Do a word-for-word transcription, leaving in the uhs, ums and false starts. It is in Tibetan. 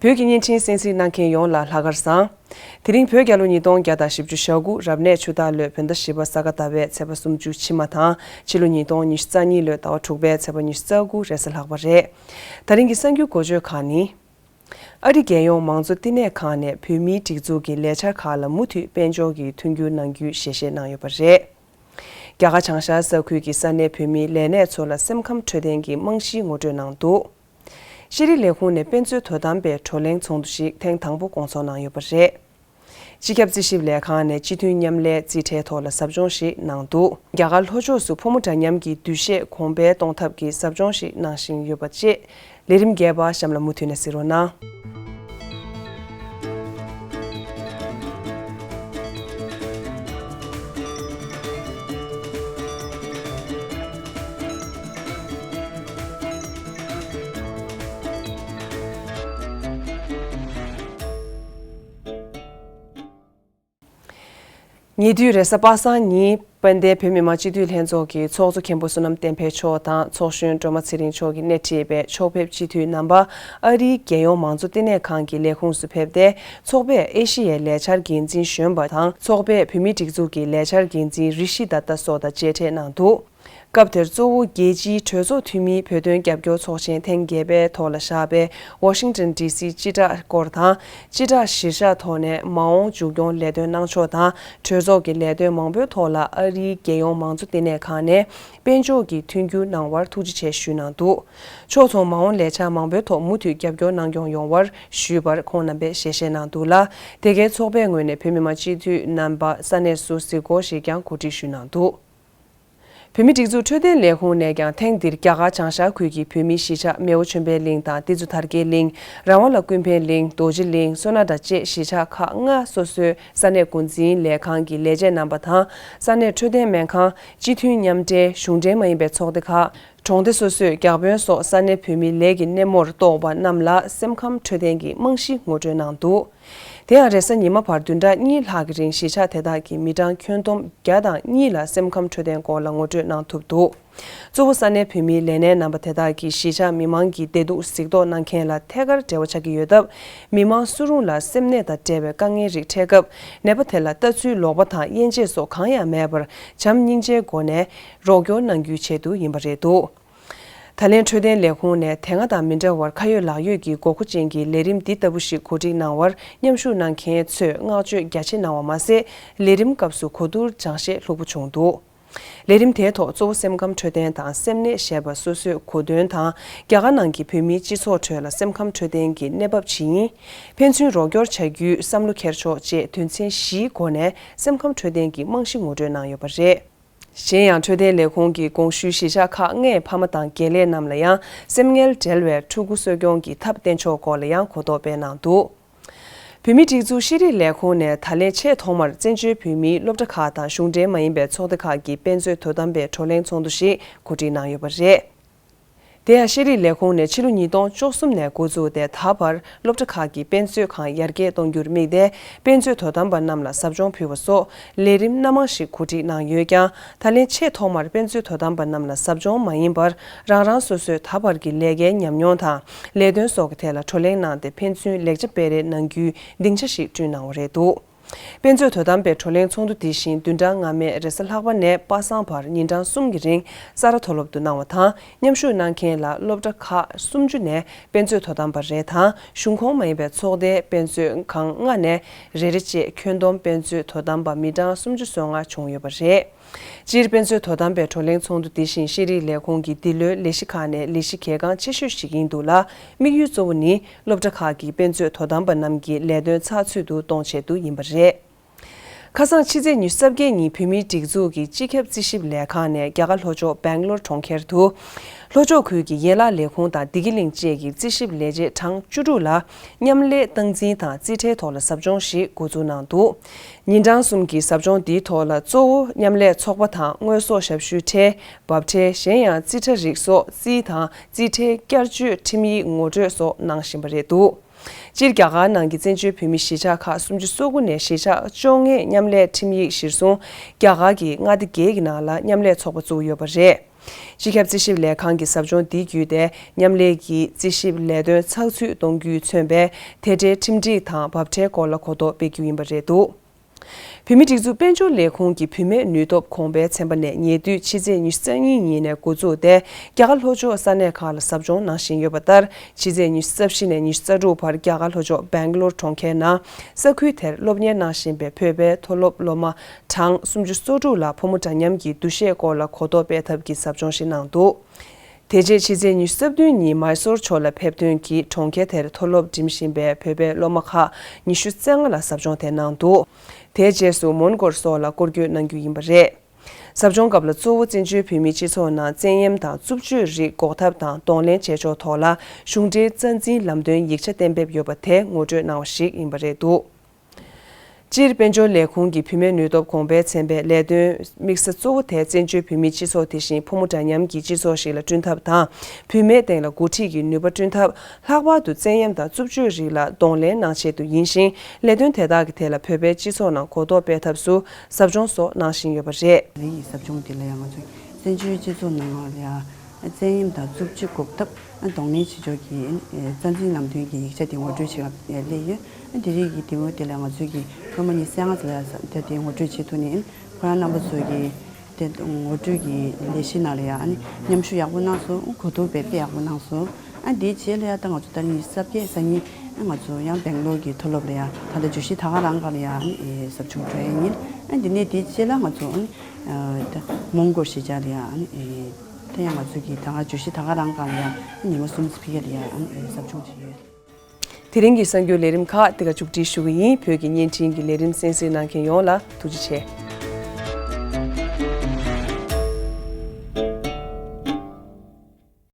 བོད་ཀྱི་བརྙན་འཕྲིན་གསན་གཟིགས་གནང་མཁན་ཡོངས་ལ་ལྷག་དཀར་བཟང་། དེ་རིང་བོད་རྒྱལ་ལོ་ཉིས་སྟོང་བརྒྱ་དང་བཞི་བཅུ་ཞེ་དགུ་རབ་གནས་ཆུ་སྟག་ལོའི་བོད་ཟླ་བཞི་པ་ས་ག་ཟླ་བའི་ཚེས་པ་སུམ་ཅུ་ཕྱི་མ་དང་ཕྱི་ལོ་ཉིས་སྟོང་ཉི་ཤུ་རྩ་གཉིས་ལོའི་ཟླ་བ་དྲུག་པའི་ཚེས་པ་ཉི་ཤུ་རྩ་དགུ་རེས་གཟའ་ལྷག་པ་རེད། ད་རིང་གི་གསར་འགྱུར་འགོ་བརྗོད་ཁག་ནི། ཨ་རི་རྒྱལ་ཡོངས་མང་གཙོ་བསྟི་གནས་ཁང་ནས་བོད་མིའི་སྒྲིག་འཛུགས་ཀྱི་ལས་འཆར་ཁག་ལ་མུ་མཐུད་དཔལ་འབྱོར་གྱི་མཐུན་འགྱུར་གནང་རྒྱུའི་ཞལ་བཞེས་གནང་ཡོད་པ་རེད། རྒྱ་གར་བྱང་ཤར་ས་ཁུལ་གྱི་ས་གནས་བོད་མིའི་ལས་སྣེ་ཚོ་ལ་སེམས་ཁམས་འཕྲོད་བསྟེན་གྱི་རྨང་གཞི་ངོ་སྤྲོད་གནང་འདུག་ཤེས་རིག་ལས་ཁུངས་ནས་དཔེ་མཛོད་དོ་དམ་པའི་བགྲོ་གླེང་ཚོགས་འདུ་ཞིག་ཐེངས་དང་པོ་སྐོང་ཚོགས་གནང་ཡོད་པ་རེད། སྤྱི་ཁྱབ་རྩིས་ཞིབ་ལས་ཁང་ནས་སྤྱི་མཐུན་མཉམ་ལས་རྩིས་ཁྲའི་ཐོག་ལ་ཟབ་སྦྱོང་ཞིག་གནང་འདུག་རྒྱ་གར་ལྷོ་ཕྱོགས་སུ་ཕོ་མོ་འདྲ་མཉམ་གྱི་འདུ་ཤེས་གོང་འཕེལ་གཏོང་ཐབས་ཀྱི་ཟབ་སྦྱོང་ཞིག་གནང་བཞིན་ཡོད་པ་བཅས། ལས་རིམ་རྒྱས་པ་གཤམ་ལ་མུ་མཐུད་ནས་གཟིགས་རོགས་གནང་། ཉེ་དུས་རེས་གཟའ་པ་སངས་ཉིན་དཔལ་ལྡན་བོད་མི་མང་སྤྱི་འཐུས་ལྷན་ཚོགས་ཀྱི་ཚོགས་གཙོ་མཁན་པོ་བསོད་ནམས་བསྟན་འཕེལ་མཆོག་དང་ཚོགས་གཞོན་སྒྲོལ་མ་ཚེ་རིང་མཆོག་གིས་སྣེ་ཁྲིད་པའི་ཕྱོགས་ཕེབས་སྤྱི་འཐུས་རྣམ་པ་ཨ་རིའི་རྒྱལ་ཡོངས་མང་གཙོ་བསྟི་གནས་ཁང་གི་ལས་ཁུངས་སུ་ཕེབས་ཏེ། ཚོགས་པས་ཨེ་ཤི་ཡའི་ལས་འཆར་འགན་འཛིན་གཞོན་པ་དང་ཚོགས་པས་བོད་མིའི་སྒྲིག་འཛུགས་ཀྱི་ལས་འཆར་འགན་འཛིན་རི་ཤི་ད་ཏཱ་སོགས་དང་མཇལ་འཕྲད་གནང་འདུག་སྐབས་དེར་གཙོ་བོ་རྒྱལ་སྤྱིའི་གྲོས་ཚོགས་འཐུས་མིའི་བོད་དོན་རྒྱབ་སྐྱོར་ཚོགས་ཆེན་ཐེངས་བརྒྱད་པའི་ཐོག་ལ་བཞག་པའི་ཝ་ཤིང་ཏོན་ཌི་སི་སྤྱི་བསྒྲགས་སྐོར་དང་། སྤྱི་བསྒྲགས་གཞིར་བཞག་ཐོག་ནས་མ་འོངས་མཇུག་སྐྱོང་ལས་དོན་གནང་ཕྱོགས་དང་གྲོས་ཚོགས་ཀྱི་ལས་དོན་མང་པོའི་ཐོག་ལ་ཨ་རིའི་རྒྱལ་ཡོངས་མང་གཙོ་བསྟི་གནས་ཁང་ནས་དཔལ་འབྱོར་གྱི་མཐུན་འགྱུར་གནང་བར་ཐུགས་རྗེ་ཆེ་ཞུས་གནང་འདུག་ཕྱོགས་མཚུངས་མ་འོངས་ལས་འཆར་མང་པོའི་ཐོག་མུ་མཐུད་རྒྱབ་སྐྱོར་གནང་སྐྱོང་ཡོང་བར་ཞུས་པར་ཁོང་རྣམ་པས་ཞལ་བཞེས་གནང་འདུག་ལ། དེ་གའི་ཚོགས་པའི་ངོས་ནས་བོད་མི་མང་སྤྱི་འཐུས་རྣམ་པ་ས་གནས་སུ་གཟིགས་སྐོར་ཞིག་ཀྱང་གོ་སྒྲིག་ཞུས་གནང་འདུག་བོད་མིའི་སྒྲིག་འཛུགས་འཕྲོད་བསྟེན་ལས་ཁུངས་ནས་ཀྱང་ཐེངས་འདིར་རྒྱ་གར་བྱང་ཤར་ཁུལ་གྱི་བོད་མིའི་གཞིས་ཆགས་མེའོ་ཆོས་འཕེལ་གླིང་དང་ཏི་ཛུ་དར་རྒྱས་གླིང་། ར་ཝང་ལ་ཀུན་ཕན་གླིང་། རྡོ་རྗེ་གླིང་། སོ་ན་དང་བཅས་གཞིས་ཆགས་ཁག་ལྔ་སོ་སོའི་ས་གནས་འགོ་འཛིན་ལས་ཁང་གི་ལས་བྱེད་རྣམ་པ་དང་ས་གནས་འཕྲོད་བསྟེན་སྨན་ཁང་། སྤྱི་མཐུན་མཉམ་འབྲེལ་གཞུང་འབྲེལ་མ་ཡིན་པའི་ཚོགས་སྡེ་ཁག་གྲོང་སྡེ་སོ་སོའི་བརྒྱ་དཔོན་སོགས་ས་གནས་བོད་མིའི་ལས་ཀྱི་སྣེ་མོར་གཏོགས་པ་རྣམས་ལ་སེམས་ཁམས་འཕྲོད་བསྟེན་གྱི་རྨང་གཞི་ངོ་སྤྲོད་གནང་འདུག་དེ་ཡང་རེས་གཟའ་ཉི་མ་བར་བདུན་ཕྲག་གཉིས་ལྷག་གི་རིང་གཞིས་ཆགས་དེ་དག་གི་མི་གྲངས་ཁྱོན་བསྡོམས་བརྒྱ་དང་གཉིས་ལ་སེམས་ཁམས་འཕྲོད་བསྟེན་སྐོར་ལ་ངོ་སྤྲོད་གནང་ཐུབ་འདུག་གཙོ་བོ་ས་གནས་བོད་མིའི་ལས་སྣེ་རྣམ་པ་དེ་དག་གིས་གཞིས་ཆགས་མི་མང་གི་བདེ་སྡུག་གཟིགས་རྟོག་གནང་མཁན་ལ་ཐད་ཀར་འབྲེལ་བ་ཆགས་ཀྱི་ཡོད་སྟབས། མི་མང་སུ་རུང་ལ་སེམས་ནད་དང་འབྲེལ་བའི་དཀའ་ངལ་རིགས་འཕྲད་སྐབས་ནད་པ་དེ་ལ་ལྟ་ཚུལ་ལོག་པ་དང་དབྱེ་འབྱེད་སོགས་གང་ཡང་མེད་པར་བྱམས་སྙིང་རྗེའི་སྒོ་ནས་རོགས་སྐྱོར་གནང་རྒྱུའི་ཆེད་དུ་ཡིན་པ་རེད་འདུག་ད་ལན་འཕྲོད་བསྟེན་ལས་ཁུངས་ནས་དེ་སྔ་དང་མི་འདྲ་བར་ཁ་ཡོད་ལག་ཡོད་ཀྱི་དགོས་མཁོ་ཅན་གྱི་ལས་རིམ་འདི་ལྟ་བུ་ཞིག་གོ་སྒྲིག་གནང་བར་མཉམ་ཞུགས་གནང་མཁན་ཚོས་བསྔགས་བརྗོད་རྒྱ་ཆེ་གནང་བ་མ་ཟད། ལས་རིམ་སྐབས་སུ་གོ་བསྡུར་སྦྱང་ཤེད་ལྷུག་པོ་བྱུང་འདུག་ལས་རིམ་དེའི་ཐོག་གཙོ་བོ་སེམས་ཁམས་འཕྲོད་བསྟེན་དང་སེམས་ནད་ཞེས་པ་སོ་སོའི་གོ་དོན་དང་། རྒྱ་གར་ནང་གི་བོད་མིའི་སྤྱི་ཚོགས་ཁྲོད་ལ་སེམས་ཁམས་འཕྲོད་བསྟེན་གྱི་གནས་བབ་ཇི་ཡིན། ཕན་ཚུན་རོགས་སྐྱོར་བྱ་རྒྱུའི་བསམ་བློ་འཁྱེར་ཕྱོགས་བཅས་དོན་ཚན་བཞིའི་སྒོ་ནས་སེམས་ཁམས་འཕྲོད་བསྟེན་གྱི་རྨང་གཞི་ངོ་སྤྲོད་གནང་ཡོད་པ་རེད། གཞན་ཡང་འཕྲོད་བསྟེན་ལས་ཁུངས་ཀྱི་དགོངས་ཞུའི་གཞིས་ཆགས་ཁག་ལྔའི་ཕ་མ་དང་དགེ་ལས་རྣམས་ལ་ཡང་སེམས་ངལ་བྲལ་བའི་ཕྲུ་གུ་གསོ་སྐྱོང་གི་ཐབས་བསྟེན་ཕྱོགས་སྐོར་ལ་ཡང་གོ་རྟོགས་སྤེལ་གནང་འདུག་བོད་མིའི་སྒྲིག་འཛུགས་ཤེས་རིག་ལས་ཁུངས་ནས་ད་ལན་ཆེས་ཐོག་མར་བཙན་བྱོལ་བོད་མིའི་སློབ་གྲྭ་ཁག་དང་གཞུང་འབྲེལ་མ་ཡིན་པའི་ཚོགས་སྡེ་ཁག་གི་དཔེ་མཛོད་དོ་དམ་པའི་བགྲོ་གླེང་ཚོགས་འདུ་ཞིག་གོ་སྒྲིག་གནང་ཡོད་པ་རེད། དེ་ཡང་ཤེས་རིག་ལས་ཁུངས་ནས་ཕྱི་ལོ་ཉིས་སྟོང་བཅུ་གསུམ་ནས་འགོ་བཙུགས་ཏེ་ད་བར་སློབ་གྲྭ་ཁག་གི་དཔེ་མཛོད་ཁང་ཡར་རྒྱས་གཏོང་རྒྱུར་དམིགས་ཏེ་དཔེ་མཛོད་དོ་དམ་པ་རྣམས་ལ་ཟབ་སྦྱོང་ཕུལ་བ་སོགས་ལས་རིམ་སྣ་མང་ཞིག་གོ་སྒྲིག་གནང་ཡོད་ཀྱང་། ད་ལན་ཆེས་ཐོག་མར་དཔེ་མཛོད་དོ་དམ་པ་རྣམས་ལ་ཟབ་སྦྱོང་མ་ཡིན་པར་རང་རང་སོ་སོའི་ད་བར་གྱི་ལས་ཀའི་ཉམས་མྱོང་དང་ལས་དོན་སོགས་ཀྱི་ཐད་ལ་བགྲོ་གླེང་གནང་སྟེ་ཕན་ཚུན་ལེགས་ཆ་སྤེལ་རེས་གནང་རྒྱུའི་སྡིངས་ཆ་ཞིག་བསྐྲུན་གནང་བ་རེད་འདུག་དཔེ་མཛོད་དོ་དམ་པའི་བགྲོ་གླེང་ཚོགས་འདུ་འདི་བཞིན་བདུན་ཕྲག་སྔ་མའི་རེས་གཟའ་ལྷག་པ་ནས་པ་སངས་བར་ཉིན་གྲངས་གསུམ་གྱི་རིང་ས་རཱ་མཐོ་སློབ་ཏུ་གནང་བ་དང་། མཉམ་ཞུགས་གནང་མཁན་ལ་སློབ་གྲྭ་ཁག་སུམ་ཅུ་ནས་དཔེ་མཛོད་དོ་དམ་པ་རེ་དང་གཞུང་ཁོངས་མ་ཡིན་པའི་ཚོགས་སྡེའི་དཔེ་མཛོད་ཁང་ལྔ་ནས་རེ་རེ་བཅས་ཁྱོན་བསྡོམས་དཔེ་མཛོད་དོ་དམ་པ་མི་གྲངས་སུམ་ཅུ་སོ་ལྔ་བྱུང་ཡོད་པ་རེད། སྤྱིར་དཔེ་མཛོད་དོ་དམ་པའི་བགྲོ་གླེང་ཚོགས་འདུ་འདི་བཞིན་ཤེས་རིག་ལས་ཁུངས་ཀྱི་འདི་ལོའི་ལས་གཞི་ཁག་ནས་ལས་གཞི་གལ་འགངས་ཆེ་ཤོས་ཤིག་ཡིན་འདུག་ལ། དམིགས་ཡུལ་གཙོ་བོ་ནི་སློབ་གྲྭ་ཁག་གི་དཔེ་མཛོད་དོ་དམ་པ་རྣམས་ཀྱི་ལས་དོན་ཚགས་ཚུད་དུ་གཏོང་ཆེད་དུ་ཡིན་པ་རེད། ཁ་སང་ཕྱི་ཚེས་ཉི་ཤུ་རྩ་བརྒྱད་ཉིན་བོད་མིའི་སྒྲིག་འཛུགས་ཀྱི་སྤྱི་ཁྱབ་རྩིས་ཞིབ་ལས་ཁང་ནས་རྒྱ་གར་ལྷོ་ཕྱོགས་སྦེང་ལོར་གྲོང་ཁྱེར་དུ། ལྷོ་ཕྱོགས་ཁུལ་གྱི་ཡན་ལག་ལས་ཁུངས་དང་བདེ་སྐྱིད་གླིང་བཅས་ཀྱི་རྩིས་ཞིབ་ལས་བྱེད་གྲངས་བཅུ་དྲུག་ལ་མཉམ་ལས་སྟངས་འཛིན་དང་རྩིས་ཁྲའི་ཐོག་ལ་ཟབ་སྦྱོང་ཞིག་འགོ་འཛུགས་གནང་འདུག་ཉིན་གྲངས་གསུམ་གྱི་ཟབ་སྦྱོང་འདིའི་ཐོག་ལ་གཙོ་བོ་མཉམ་ལས་ཚོགས་པ་དང་དངོས་ཟོག་ཞབས་ཞུའི་ཁྲལ། འབབ་ཁྲལ། གཞན་ཡང་རྩིས་ཁྲ་རིགས་སོགས་རྩིས་དང་རྩིས་ཁྲའི་བསྐྱར་བཅོས་ཁྲིམས་ཡིག་ངོ་སྤྲོད་སོགས་གནང་བཞིན་པ་རེད་འདུག་སྤྱིར་རྒྱ་གར་ནང་གི་བཙན་བྱོལ་བོད་མི་གཞིས་ཆགས་ཁག་སུམ་ཅུ་སོ་དགུ་ནས་གཞིས་ཆགས་བཅོ་ལྔའི་མཉམ་ལས་ཁྲིམས་ཡིག་གཞིར་བཟུང་རྒྱ་གར་གྱི་མངའ་སྡེ་བརྒྱད་ཀྱི་ནང་ལ་མཉམ་ལས་ཚོགས་པ་བཙུགས་ཡོད་པ་རེད། སྤྱི་ཁྱབ་རྩིས་ཞིབ་ལས་ཁང་གི་ཟབ་སྦྱོང་འདི་བརྒྱུད་དེ་མཉམ་ལས་ཀྱི་རྩིས་ཞིབ་ལས་དོན་ཚགས་ཚུད་གཏོང་རྒྱུས་མཚོན་པའི་དེ་འབྲེལ་ཁྲིམས་སྒྲིག་དང་འབབ་ཁྲལ་སྐོར་ལ་གོ་རྟོགས་སྤེལ་རྒྱུ་ཡིན་པ་རེད་འདུག་བོད་མིའི་སྒྲིག་འཛུགས་དཔལ་འབྱོར་ལས་ཁུངས་ཀྱི་བུད་མེད་ནུས་སྟོབས་གོང་འཕེལ་ཚན་པ་ནས་ཉེ་དུས་ཕྱི་ཚེས་ཉི་ཤུ་རྩ་གཉིས་ཉིན་ནས་འགོ་བཙུགས་ཏེ་རྒྱ་གར་ལྷོ་ཕྱོགས་ས་གནས་ཁག་ལ་ཟབ་སྦྱོང་གནང་བཞིན་ཡོད་པ་ལྟར། ཕྱི་ཚེས་ཉི་ཤུ་རྩ་བཞི་ནས་ཉི་ཤུ་རྩ་དྲུག་བར་རྒྱ་གར་ལྷོ་ཕྱོགས་སྦེང་ལོར་གྲོང་ཁྱེར་ནང་ས་ཁུལ་དེར་སློབ་གཉེར་གནང་བཞིན་པའི་བོད་པའི་མཐོ་སློབ་སློབ་མ་གྲངས་སུམ་ཅུ་སོ་དྲུག་ལ་ཕོ་མོ་འདྲ་མཉམ་གྱི་འདུ་ཤེས་སྐོར་ལ་གོ་རྟོགས་སྤེལ་ཐབས་ཀྱི་ཟབ་སྦྱོང་ཞིག་གནང་འདུག་དེ་རྗེས་ཕྱི་ཚེས་ཉི་ཤུ་རྩ་བདུན་ཉིན་མཱི་སོར་ཕྱོགས་ལ་ཕེབས་ཐོན་གྱིས་གྲོང་ཁྱེར་དེར་མཐོ་སློབ་འགྲིམ་བཞིན་པའི་བོད་པའི་སློབ་མ་ཁག་ཉི་ཤུ་རྩ་ལྔ་ལ་ཟབ་སྦྱོང་དེ་གནང་འདུག་དེའི་རྗེས་སུ་མོན་གྷོ་སོགས་ལ་སྐོར་སྐྱོད་གནང་རྒྱུ་ཡིན་པ་རེད། ཟབ་སྦྱོང་སྐབས་ལ་གཙོ་བོ་བཙན་བྱོལ་བོད་མིའི་སྤྱི་ཚོགས་ནང་བཙན་གཡེམ་དང་རྩུབ་སྤྱོད་རིགས་འགོག་ཐབས་དང་གདོང་ལེན་བྱེད་ཕྱོགས་ཐོག་ལ་གཞུང་འབྲེལ་རྩ་འཛིན་ལམ་སྟོན་ཡིག་ཆ་གཏན་འབེབས་ཡོད་པ་དེ་ངོ་སྤྲོད་གནང་བ་ཞིག་ཡིན་པ་རེད་འདུག་སྤྱིར་དཔལ་འབྱོར་ལས་ཁུངས་ཀྱི་བུད་མེད་ནུས་སྟོབས་གོང་འཕེལ་ཚན་པའི་ལས་དོན་དམིགས་ས་གཙོ་བོ་དེ་བཙན་བྱོལ་བོད་མིའི་སྤྱི་ཚོགས་དེ་བཞིན་ཕོ་མོ་འདྲ་མཉམ་གྱི་སྤྱི་ཚོགས་ཤིག་ལ་བསྐྲུན་ཐབས་དང་། བུད་མེད་སྟེང་ལ་འགོ་ཁྲིད་ཀྱི་ནུས་པ་བསྐྲུན་ཐབས། ལྷག་པར་དུ་བཙན་གཡེམ་དང་རྩུབ་སྤྱོད་རིགས་ལ་གདོང་ལེན་གནང་ཆེད་དུ་ཡིན་ཞིང་། ལས་དོན་དེ་དག་གི་ཐད་ལ་བོད་པའི་སྤྱི་ཚོགས་ནང་གོ་རྟོགས་སྤེལ་ཐབས་སུ་ཟབ་སྦྱོང་སོགས་གནང་བཞིན་ཡོད་པ་རེད། རེ་ཡི་ཟབ་སྦྱོང་འདི་ལ་ཡང་ང་ཚོས་བཙན་བྱོལ་སྤྱི་ཚོགས་ནང་ལ་ཡང་བཙན་གཡེམ་དང་རྩུབ་སྤྱོད་འགོག་ཐབས་གདོང་ལེན་བྱེད་ཕྱོགས་ཀྱི་རྩ་འཛིན་ལམ་སྟོན་གྱི་ཡིག་ཆ་དེ་ངོ་སྤྲོད་བྱེད་པ་སླེབས་ཡོད། དེ་རིང་གི་དེ་འོ་དེ་ལ་ང་ཚོས་ཀྱི་སློབ་མ་ཉི་ཤུ་རྩ་ལྔ་ཙམ་ལ་དེ་དེ་ངོ་སྤྲོད་བྱེད་ཐུབ་ནས་ཁོ་རང་རྣམ་པ་ཚོ་གི་དེ་ངོ་སྤྲོད་ཀྱི་ལས་གཞི་ནང་ལ་ཡང་མཉམ་ཞུགས་ཡག་པོ་གནང་སོང་། གོ་བསྡུར་དཔེ་དཔེ་ཡག་པོ་གནང་སོང་། ཨ་འདིའི་རྗེས་ལ་ཡང་ད་ང་ཚོ་ད་རིང་ཉི་ཤུ་རྩ་བརྒྱད་སང་ཉིན་ང་ཚོ་ཡང་སྦེང་ལོར་གྱི་མཐོ་སློབ་ལ་ཡང་ད་ལྟ་བརྗོད་གཞི་ད་ག་རང་སྒང་ལ་ཡང་ཟབ་སྦྱོང་འགྲོ་ཡ་ཡིན། ཨ་འདི་ནས་དེའི་རྗེས་ལ་ང་ཚོ་ད་མོན་གྷོ་གཞིས་ཆགས་ལ་ཡང་ད་ཡང་ང་ཚོ་གི་ད་ག་བརྗོད་གཞི་ད་ག་རང་སྒང་ལ་ཡང་ཉི་མ་གསུམ་ཙམ་ཕ་གི་ལ་ཡང་ཟབ་སྦྱོང་བྱེད་ཡོད། དེ་རིང་གི་གསར་འགྱུར་ལས་རིམ་ཁག་འདི་ག་མཇུག་སྒྲིལ་ཞུ་གི་ཡིན། བོད་ཀྱི་བརྙན་འཕྲིན་གྱི་ལས་རིམ་གསན་གཟིགས་གནང་མཁན་ཡོངས་ལ་ཐུགས་རྗེ་ཆེ།